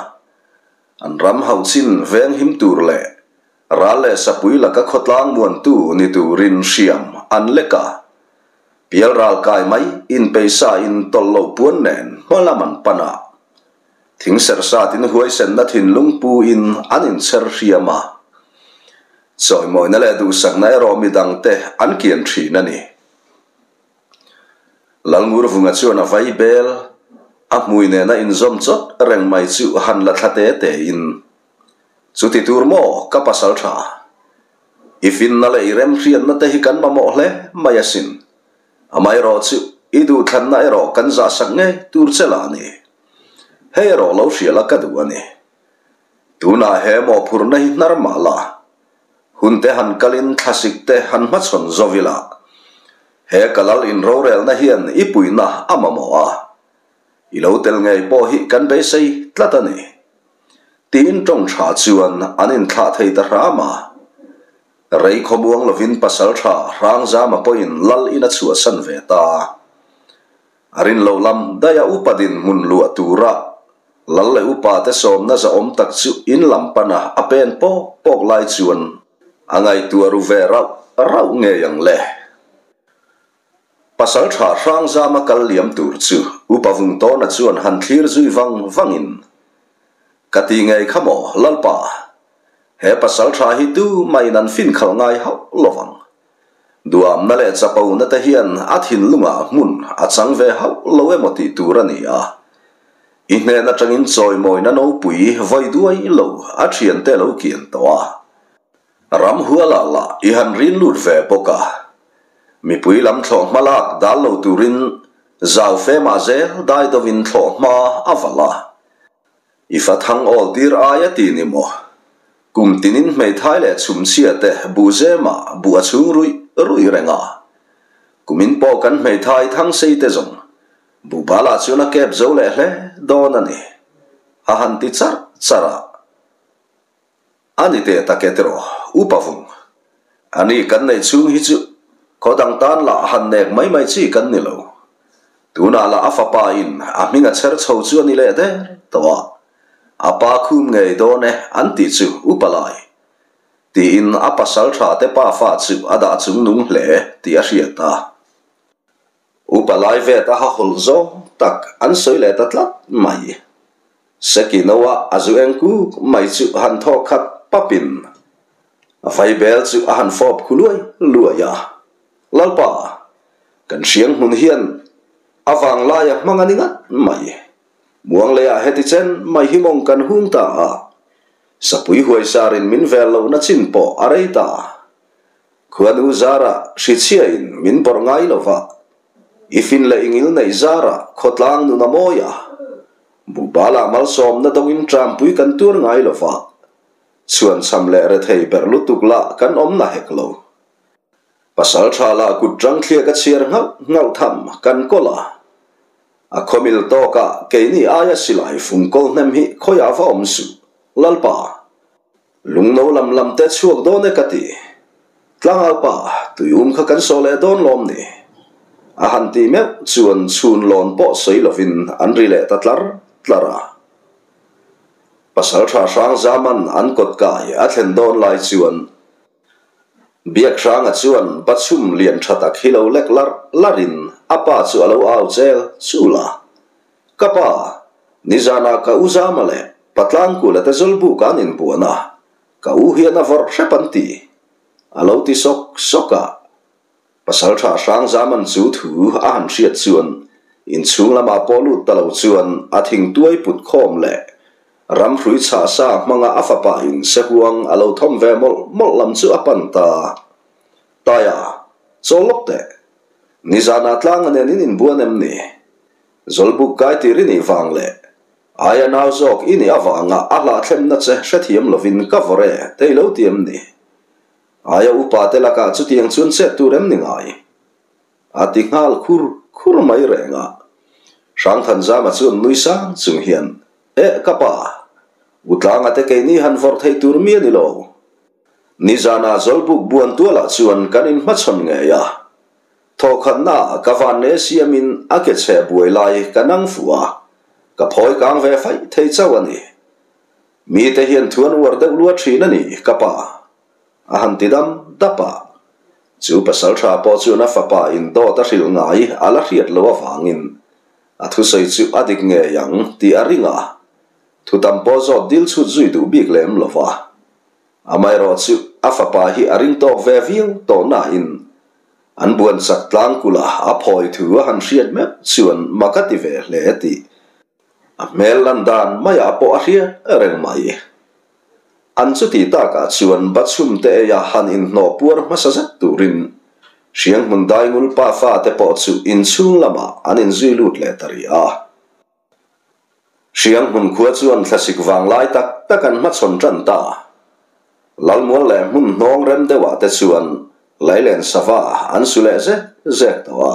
an ram hauchin venghim tur leh Ral leh sapui laka khawtlang muantu ni turin hriam an lek a, pial ral kai mai inpeisa in tawlh loh puan nen hma lam an pan a, thing serh satin huaisenna thinlung pu in an inchher hriam a, chawimawina leh duhsakna erawh midangte an kian thin a ni. Lalngurvunga chuan a vai bel a hmui nena inzawm chawt reng mai chu han la thla te te in, Chuti tur maw ka pasal tha? I finna leh i remhriatna te hi kan mamawh hle mai asin. Amaherawh chu i duhthlanna erawh kan zahsak ngei tur che lah a ni. Hei erawh lo hrial a ka duh a ni. Tunah he mawhphurhna hi hnar mah la, hun te han kalin thlasik te han hmachhawn zo ila, he ka lal inrorelna hian i puihna a mamawh a, i lo tel ngei pawh hi kan beisei tlat a ni. Tiin tawng tha chuan an inthlah thei ta hram a. Rei khawmuang lovin pasal tha Hrangzama pawhin lal in a chhuahsan ve ta. A rin lo lam daih a upa dinhmun luah tura lal leh upa te sawmna zahawm tak chu in lam pana a pen pawk pawk lai chuan a ngaihtuah ru ve rauh rauh ngei ang le. Pasal tha Hrangzama kal liam tur chu upa Vungtawna chuan han thlir zui vang vangin, Ka ti ngei kha maw Lalpa, he pasal tha hi tu mahin an fin khalh ngai hauh lovang. Duamna leh chapona te hian a thinlungah hmun a chang ve hauh lo emaw tih tur a ni a. I hnen atangin chawimawina nopui vawi duai lo a thiante lo kian tawh a. Ramhuala lah i han rin lut ve bawk a. Mipui lam thlawh hma lak dal lo turin zau fe mah zel dai dovin thlawh hma a valh a. I fa thang awl tir ai a ti ni maw? Kum tinin hmeithai leh chhumchhia te buh zemah buh a chhung ruih ruih reng a. Kumin pawh kan hmeithai thang sei te zawng. Buhbala chuan a kep zo leh hle dawn a ni, a han ti charh charh a. A ni teh tak e tiraw, Upa Vung. A ni kan neih chhung hi chu khaw dang tan lah han nek mai mai chi kan ni lo. Tunah lah a fapa in a hming a chher chho chu a ni leh der tawh a, a pa khum ngei dawn e an tih chu Upa Lai tiin a pasal tha te pa fa chu a dah chung nung hle tih a hriat a. Upa lai vet a ha hawlh zawng tak an sawi leh ta tlat mai. Seki noa a zu eng kuk mai chu han thawk khat papin a vaibel chu a han fawp khu luai luai a. Lalpa, kan hriang hmun hian a vanglaia hmang a ni ngat mai. Muangleiah heti chen mai hi mawng kan hung ta a, sapui huaisarin min vel lohna chin pawh a rei ta. Khuanu zara hrichhiain min bawrh ngai lo va, i fin leh i ngil neih zara khawtlang nun a mawi a, buhbala malsawmna dawngin ṭampui kan tuar ngai lo va, chhuanchham leh rethei berh lutuk lah kan awm na hek lo. Pasal ṭha lah kut ṭang thliak a chhiar nghauh nghauh tham kan kawl a, a khawmil tawkah keini aia silai fung kawl hnem hi khawiah va awm suh, Lalpa. Lungno lam lam te chhuak dawn e ka ti. Tlangau pa, tuium kha kan sawh leh dawn lawm ni? A han ti meuh chuan chhun lawn pawh sawi lovin an ri leh ta tlar tlar a. Pasaltha Hrangzaman an kawt kai a thlen dawn lai chuan Biakhranga chuan bachhum lian tha tak hi lo lek larh larhin a pa chu a lo au chel chul a. Ka pa, nizanah ka u Zama leh Patlangkula te Zawlbuk an inbuan a, ka u hian a vawrh hrep an ti, a lo ti sawk sawk a. Pasaltha Hrangzaman chu thu a han hriat chuan inchhung lamah pawh lut ta lo chuan a thingtuai put khawm leh Ramhrui chhah sa hmanga a fapa in sehuang a lo thawm ve mawlh mawlh lam chu a pan ta. Taia, chawl lawk teh. Nizanah tlanga nen in inbuan em ni? Zawlbuk kai tir i nih vang leh aia nau zawk i nih avanga a hlahthlemna che hrethiam lovin ka vawr e tei lo ti em ni? Aia upa te lakah chutiang chuan chet tur em ni ngai? A ti nghal khur khur mai reng a. Hrangthanzama chuan nui sang chung hian, Eh ka pa, U Tlanga te keini han vawrh theih tur mi a ni lo. Nizanah Zawlbuk buan tualah chuan kan inhmachhawn ngei a. Thawhkhatnaah ka vanne siamin a ke chhe buai lai ka nang fuh a, ka phawi kang ve faih thei chauh a ni. Mite hian thu an uar deuh lua thin a ni, ka pa. A han ti dam dap a, chu pasal tha pawh chuan a fapa in dawt a hrilh ngai a la hriat loh avangin a thusawi chu a dik ngei ang tih a ring a, thu tam pawh zawt dil chhut zui duh bik lem lo va. Amaherawh chu a fapa hi a ring tawk ve viau tawh nain an buan chak tlangkula a phawi thu a han hriat meuh chuan mak a ti ve hle tih a hmel lan dan maiah pawh a hriat reng mai. An chuti takah chuan Bachhum te eia han inhnawh puar hmasa zet turin Hrianghmun Daingul pa fate pawh chu inchhung lamah an inzui lut leh ta rih a. Hrianghmun khua chuan thlasik vang lai tak tak an hmachhawn tan ta. Lalmual leh hmun hnawng rem deuhah te chuan Lailen sava an su leh zek zek tawh a.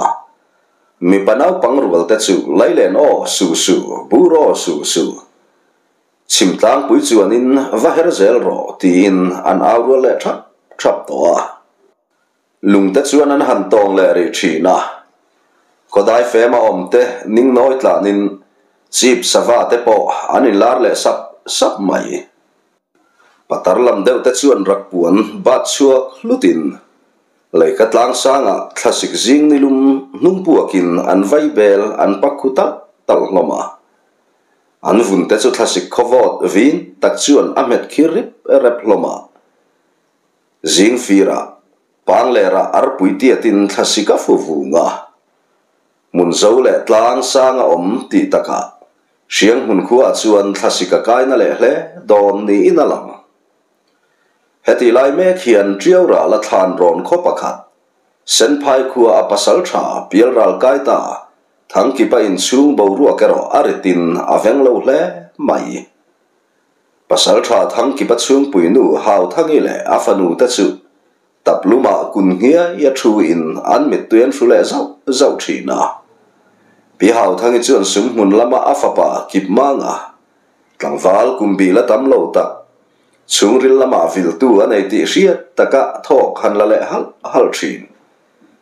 Mipa naupang rual te chu Lailen aw su su, bur aw su su. Chhimtlangpui chuanin va her zel rawh tiin an au rual leh thap thap tawh a. Lungte chuan an han tawng leh rih thin a. Khawdai fema awmte ningnawi tlanin chip sava te pawh an inlar leh sap sap mai. Patar lam deuh te chuan rakpuan bat chhuak hlutin leika tlang sangah thlasik zing nilum hnung puakin an vai bel an pak khu talh talh hlawm a. An vun te chu thlasik khawvawt vin tak chuan a hmet khir rip rep hlawm a. Zing firah Panglerah arpui tiatin thlasik a fu vung a. Hmun zo leh tlang sang a awm tih takah Hrianghmun khuaah chuan thlasik a kaina leh hle dawn niin a lang. Hetih lai mek hian Tiau ral a thlan rawn khaw pakhat, Senphai khua a pasal tha Pialral kai ta Thangkipa inchhung boruak erawh a ritin a veng lo hle mai. Pasal tha Thangkipa chhungpui nu Hauthangi leh a fanu te chu taplumah kun nghiai a thu in an mittui an hru leh zauh zauh thin a. Pi Hauthangi chuan sumhmun lama a fapa kip mang a, tlangval kum bil a tam lo tak, chhungril lama viltu a nei tih hriat taka thawk han la leh halh halh thin.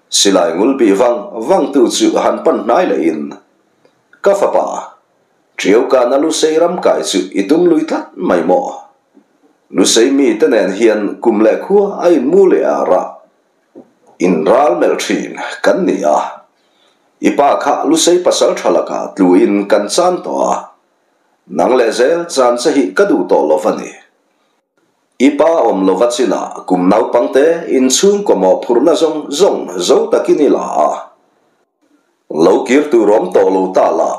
Silai ngul bih vang vang tu chu han pan hnai lehin, Ka fapa, Ṭiauka na Lusei ram kai chu i tum lui tlat mai maw? Lusei mite nen hian kum leh khua a inmu leh a rah. In ral melh thin kan ni a, i pa kha Lusei pasal tha lakah tluin kan chan tawh a, nang leh zel chan che hi ka duh tawh lo va ni. I pa awm lova chinah kum naupangte inchhungkaw mawhphurhna zawng zawng zo takin i la a, lo kir tur awm tawh lo ta la,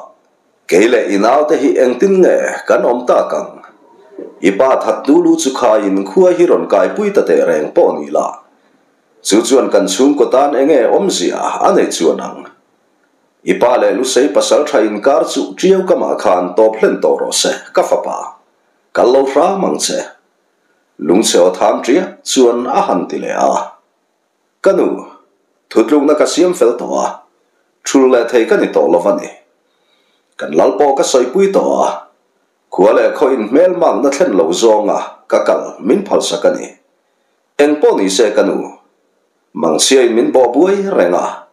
kei leh i naute hi engtin nge kan awm tak ang? I pa thattu lu chu khaiin khua hi rawn kaipui ta teh reng pawh ni la, chu chuan kan chhungkaw tan enge awmzia a nei chuan ang? I pa leh Lusei pasal tha inkar chu ṭiau kamah khan tawp hlen tawh rawh se, ka fapa. Kal lo hram ang che. Lungchhe aw tham ṭiah chuan a han ti leh a. Ka nu, thutlukna ka siam fel tawh a, ṭhul leh thei ka ni tawh lo va ni. Kan lal pawh ka sawipui tawh a, khua leh khaw in hmel makna thlen lo zawnga ka kal min phalsak a ni. Eng pawh ni se ka nu, mangchhia in min bawh buai reng a,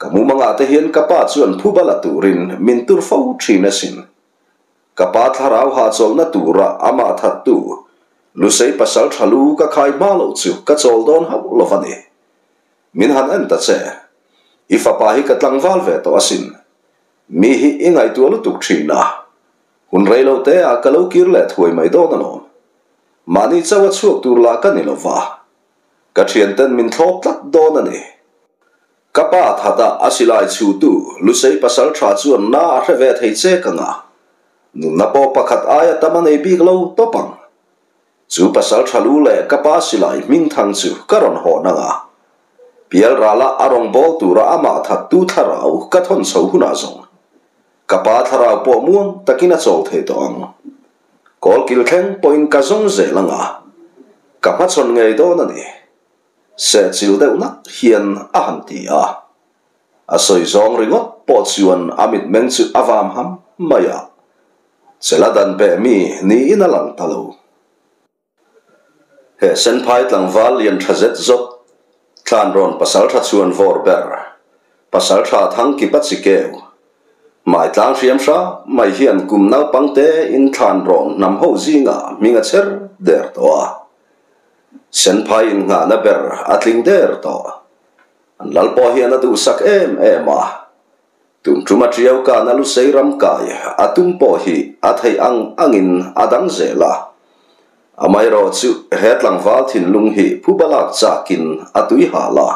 ka mumangah te hian ka pa chuan phuba la turin min tur fo ṭhin asin. Ka pa thlarau hahchawlhna tura amah thattu Lusei pasal tha lu ka khai hma loh chu ka chawl dawn hauh lo va ni. Min han en ta che. I fapa hi ka tlangval ve tawh asin. Mi hi i ngaihtuah lutuk thin a. Hun rei lo te ah ka lo kir leh thuai mai dawn alawm. Mahni chauh a chhuak tur lah ka ni lo va. Ka thianten min thlawp tlat dawn a ni. Ka pa thata a silai chhutu Lusei pasal tha chuan na a hre ve thei che ka nga. Nunna pawh pakhat aia tam a nei bik lo tawp ang. Chu pasal tha lu leh ka pa silai hming thang chu ka rawn hawn ang a. Pial rala a rawn bawl tura amah thattu thlarau ka thawn chho hunah zawng. Ka pa thlarau pawh muang takin a chawl thei tawh ang. Kawlkil thleng pawhin ka zawng zel ang a. Ka hmachhawn ngei dawn a ni. Sehchilh deuh nak hian a han ti a. A sawi zawng ringawt pawh chuan a mitmeng chu a vam ham mai a. Chela dan beh mi niin a lang ta lo. He Senphai tlangval lian tha zet zawt, Thlanrawn pasaltha chuan vawr ber, pasaltha Thangkipa chi keu, Hmai tlang hriam hra mai hian kum naupangte in Thlanrawn hnam ho zingah hming a chher der tawh a. Senphai innghahna ber a tling der tawh. An lal pawh hian a duhsak em em a. Tum tum a ṭiau kan a lusei ram kai a tum pawh hi a theih ang angin a dang zel a. Amaherawh chu he tlangval thinlung hi phuba lak chakin a tui hal a.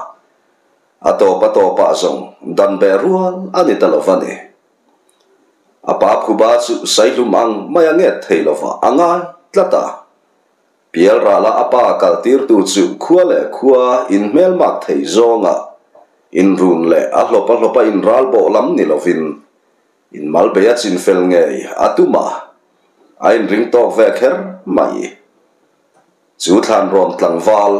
A tawp a tawpah zawng dan beh rual a ni ta lo va ni. A pa phuba chu saihlum ang mai a nget thei lova a ngai tlat a. Pialrala a pa kaltirtu chu khua leh khua inhmelmak thei zawnga inrun leh a hlawp a hlawpa inralbawh lam ni lovin inmalbei a chinfel ngei a tum a, a inring tawk ve kher mai. Chu thlanrawn tlangval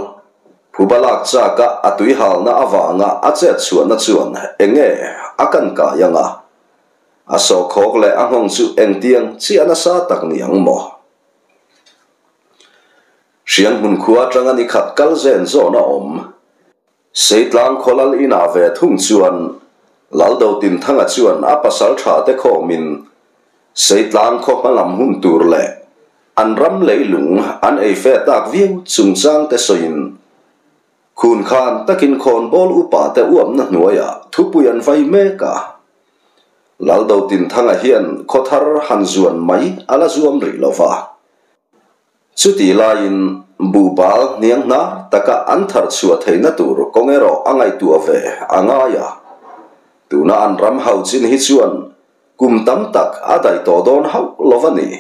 phuba lak chaka a tuihalna avanga a chet chhuahna chuan enge a kan kai ang a, a sawhkhawk leh a nghawng chu engtiang chiah nasa tak ni ang maw? Hrianghmun khua atanga ni khat kal zen zawn a awm. Seitlang khaw lal inah ve thung chuan Laldo Tinthanga chuan a pasal tha te khawmin Seitlang khaw hma lam hun tur leh an ram leilung an ei fe tak viau chungchang te sawiin khun khan takin khawnbawl upa te uapna hnuaiah thupui an vai mek a. Laldo Tinthanga hian khaw thar han zuan mai a la zuam rih lo va. Chutih laiin buhbal hniang hnar taka an thar chhuah theihna tur kawng erawh a ngaihtuah ve a ngai a. Tuna an ram hau chin hi chuan kum tam tak a daih tawh dawn hauh lo va ni.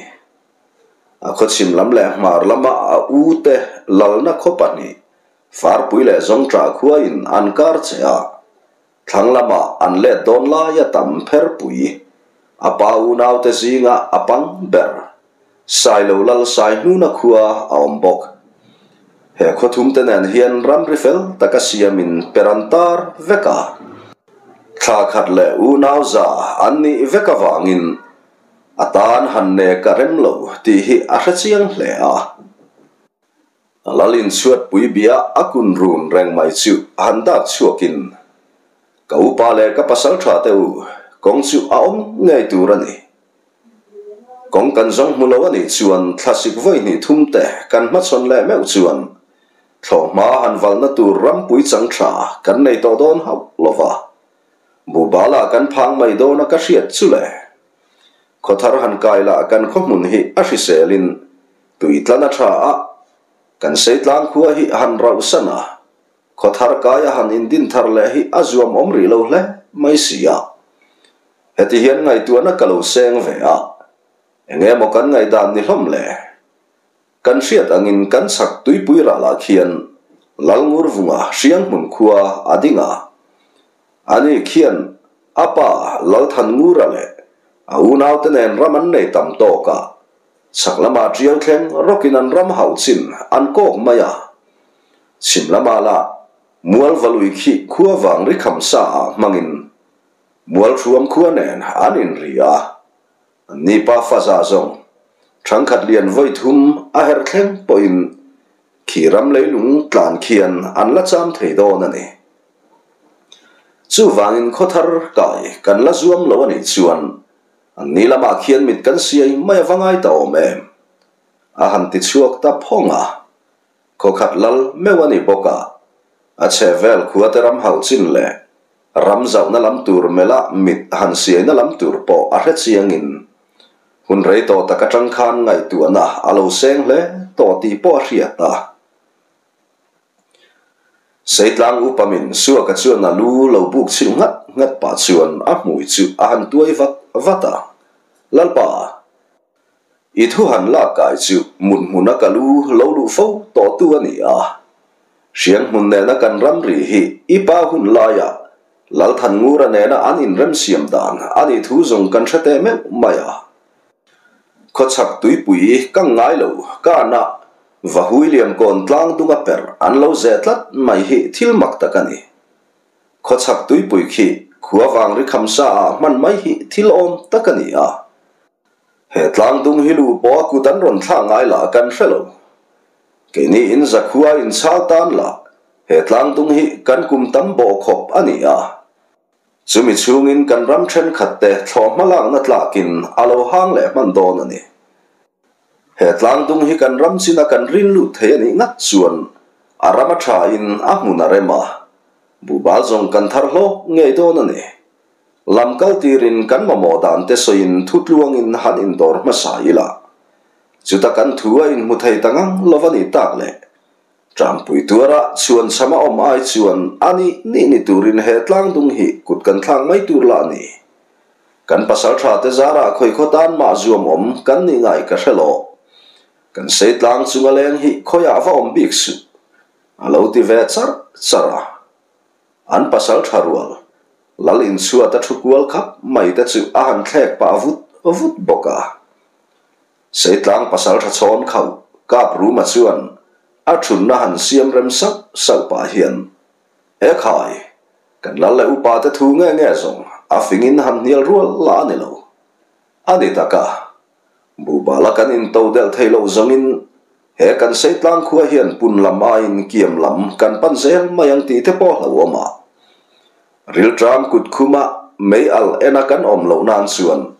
A khawchhim lam leh hmar lama a u te lalna khaw pahnih, Farpui leh Zawngṭah khuain an kar che a. Thlang lamah an let dawn lai a tam pherpui. A pa unaute zinga a pang ber. Sailo lal sai hnuna khua a awm bawk. He khawthumte nen hian ramri fel taka siamin per an tar vek a. Thla khat leh unau za an nih vek avangin a tan han nek a rem lo tih hi a hre chiang hle a. Lalin chhuatpui bia a kun run reng mai chu han dak chhuakin, Ka upa leh ka pasal tha te u, kawng chu a awm ngei tur a ni. Kawng kan zawng hmu lo a nih chuan thlasik vawi hnih thum te kan hmachhawn leh meuh chuan thlawhhma han valna tur rampui chang tha kan nei tawh dawn hauh lo va. Buhbala kan phang mai dawn a ka hriat chu le. Khawthar han kai lah kan khawhmun hi a hriselin tuitlan a tha a, kan seitlang khua hi han rauhsan a, Khawthar kaia han indin thar leh hi a zuam awm rih lo hle mai si a. Heti hian ngaihtuahna ka lo seng ve a, eng emaw kan ngaihdan ni hlawm le? Kan hriat angin kan chhak tuipui rahlah khian Lalngurvunga Hrianghmun khua a ding a. Ani khian a pa Lalthanngura leh a unaute nen ram an nei tam tawk a, chhak lamah tiau thleng rawkin an ram hauh chin an kawk mai a. Chhim lamah lah Mualvalui khi khua vang ri kham sa ah hmangin Mualthuam khua nen an inri a, anni pa faza zawng thangkhat lian vawi thum a herh thleng pawhin khi ram leilung tlan khian an la cham thei dawn a ni. Chuvangin khawthar kai kan la zuam lo a nih chuan anni lamah khian mit kan siai mai a va ngai ta awm em? A han ti chhuak ta phawng a. Khawkhat lal meuh a ni bawk a, a chhehvel khuate ram hauh chin leh ram zauhna lam tur mela mit han siaina lam tur pawh a hre chiangin hun rei tawh tak atang khan ngaihtuahna a lo seng hle tawh tih pawh a hriat a. Seitlang upamin Suaka chuan a lu lo buk chhilh nghat nghat pah chuan a hmui chu a han tuai vat vat a, Lalpa! I thu han lak kai chu mut hmuna ka lu lo luh fo tawh tu a ni a. Hriang hmun nena kan ram ri hi i pa hun laia Lalthanngura nena an inremsiam dan a nih thu zawng kan hre teh meuh mai a. Khawchhak tuipui ka ngai lo ka na Vahui Liamkawn tlang dunga per an lo zeh tlat mai hi thil mak tak a ni. Khawchhak tuipui khi khua vang ri khamsa ah hman mai hi thil awm tak a ni a. He tlang dung hi lu pawh a kut an rawn thlah ngai lah kan hre lo. Keini in zakhua in chhal tan lah he tlang dung hi kan kum tam bawh khawp a ni a. Chumi chhungin kan ram thenkhat te thlawh hmalakna tlakin a lo hang leh hman dawn a ni. He tlang dung hi kan ram china kan rin lut thei a nih ngat chuan a ram a tha in a hmun a rem a, buhbal zawng kan thar hlawk ngei dawn a ni. Lam kal tirin kan mamawh dan te sawiin thu tluangin han indawr hmasa ila, chuta kan thu a inhmu thei ta ngang lo va nih tak le. Ṭampui tuara chhuan chham a awm ai chuan a nih nih ni turin he tlangdung hi kut kan thlak mai tur lah ni. Kan pasal ṭha te zarah khawi khaw tan mah zuam awm kan nih ngai ka hre lo. Kan sei tlang chunga leng hi khawiah va awm bik suh. A lo ti ve charh charh a. An pasal tha rual, Lal inchhuat a thu kual khap mai te chu a han thlek pah vut vut bawk a. Seitlang pasal tha chhawn khauh kap Ruma chuan a thunna han siam rem sauh sauh pah hian, He khai, kan lal leh upa te thu nge nge zawng a fingin han hnial rual lah a ni lo. A ni tak a, Buhbala kan into delh thei loh zawngin he kan Seitlang khua hian pun lam aiin kiam lam kan pan zel mai ang tih te pawh hlauhawm a. Rilṭam kut khuma mei al ena kan awm loh nan chuan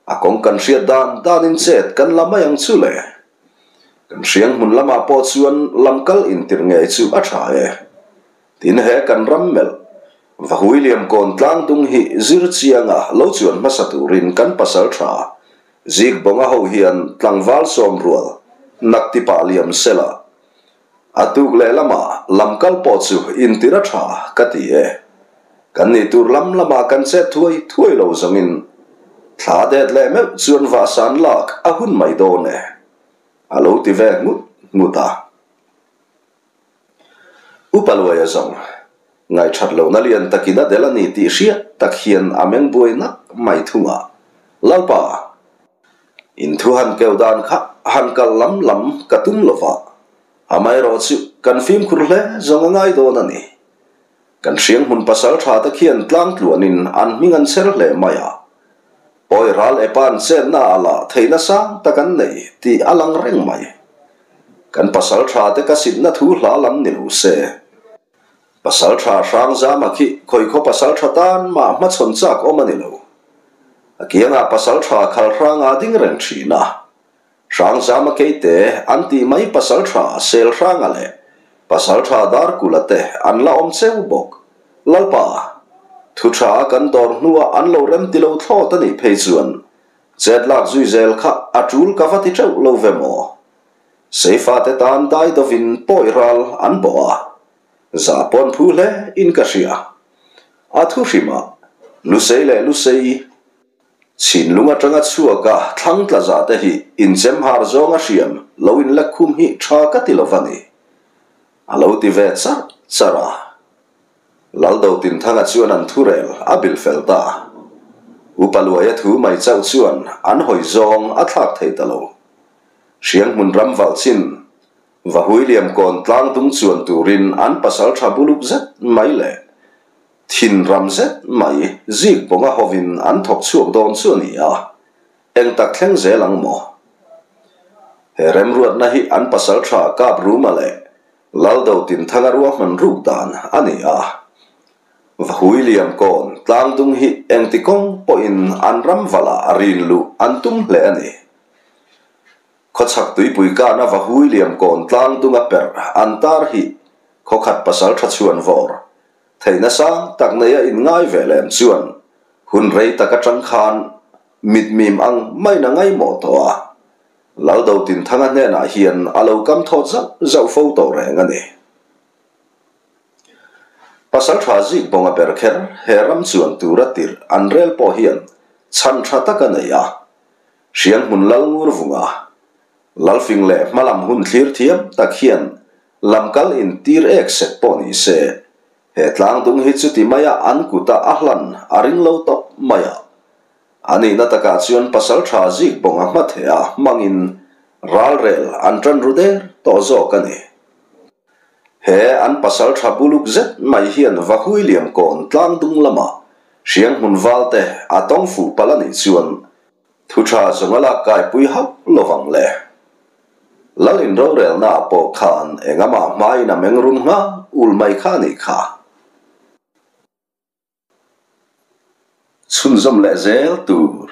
a kawng kan hriat dan danin chet kan la mai ang chu le. Kan hriang hmun lamah pawh chuan lamkal intir ngei chu a ṭha e. Tin he kan ram melh Vahui Liamkawn tlangdung hi zir chianga lo chuan hmasa turin kan pasal tha Zik Bawnga ho hian tlangval sawm rual nak ti pah liam sela a tuk leh lama lam kal pawh chu intir a tha ka ti e. Kan nih tur lam lama kan chet thuai thuai lo zawngin thla det leh meuh chuan vahsan lak a hun mai dawn e a lo ti ve nghut nghut a. Upa Luaia zawng, ngaihṭhat lohna lian takin a del a ni tih hriat tak hian a meng buai nak mai thung a. Lalpa, in thu han keu dan kha han kal lam lam ka tum lo va, amaherawh chu kan fimkhur hle zawng a ngai dawn a ni. Kan hrianghmun pasal tha te khian tlang tluanin an hming an chher hle mai a. Pawi ral epa an chetna ah lah theihna sang tak an nei tih a lang reng mai. Kan pasal tha te ka sitna thu hla lam ni lo se. Pasal tha hrang zama khi khawikhaw pasal tha tan mah hmachhawn chak awm a ni lo. A kiangah pasal tha khal hranga ding reng thin a. Hrangzama keite an tih mai pasaltha Selhranga leh pasaltha Darkula te an la awm cheu bawk. Lalpa, thu tha kan dawr hnuah an lo rem ti lo thlawt a nih phei chuan chet lak zui zel kha a tul ka va ti teuh lo ve maw? Seifa te tan dai dovin pawi ral an bawh a, zah pawn phu hle in ka hria. A thu hrimah Lusei leh Lusei. Chhinlung atanga chhuak a thlang tla zah te hi inchem har zawng a hriam lo in lek khum hi tha ka ti lo va ni. A lo ti ve char char a. Laldo Tinthanga chuan an thurel a bilh fel ta. Upa Luaia thu mai chauh chuan an hawi zawng a thlak thei ta lo. Hrianghmun ram valh chin Vahui liam kawn tlang dung chuan turin an pasal tha buluk zet mai leh Thin ram zet mai zik bawnga hovin an thawk chhuak dawn chu a ni a, eng tak thleng zel ang maw? He remruatna hi an pasal tha kap Ruma leh Laldo Tinthanga ruahman ruk dan a ni a. Vahui liam kawn tlangdung hi engti kawng pawhin an ram valah a rin luh an tum hle a ni. Khawchhak tuipui kana Vahui liam kawn tlangdunga perh an tar hi khawkhat pasal tha chhuan vawr Theihna sang tak neia inngai ve lem chuan hun rei tak atang khan mitmim ang maina ngaimawh tawh a, Laldo Tinthanga hnenah hian a lo kam thawt zauh zauh fo tawh reng a ni. Pasaltha zik bawnga ber kher he ram chuan tura tirh an rel pawh hian chhan tha tak a nei a, Hrianghmun Lal Ngurvunga, Lalfing leh hmalam hun thlir thiam tak hian Lamkal intir ek sek pawh ni se, he tlangdung hi chuti maia an kuta a hlan a ring lo tawp mai a. A nihna takah chuan pasal tha zik bawnga hma theh a hmangin ralrel an tan ru der tawh zawk a ni. He an pasal tha buluk zet mai hian Vahui Liamkawn tlangdung lama Hrianghmun valte a tawng fuh palh a nih chuan Thu tha zawng a lak kaipui hauh lovang le. Lal in rorelna ah pawh khan engamah hmain a meng rum nghal ul mai kha a nih kha. Chhunzawm leh zel tur.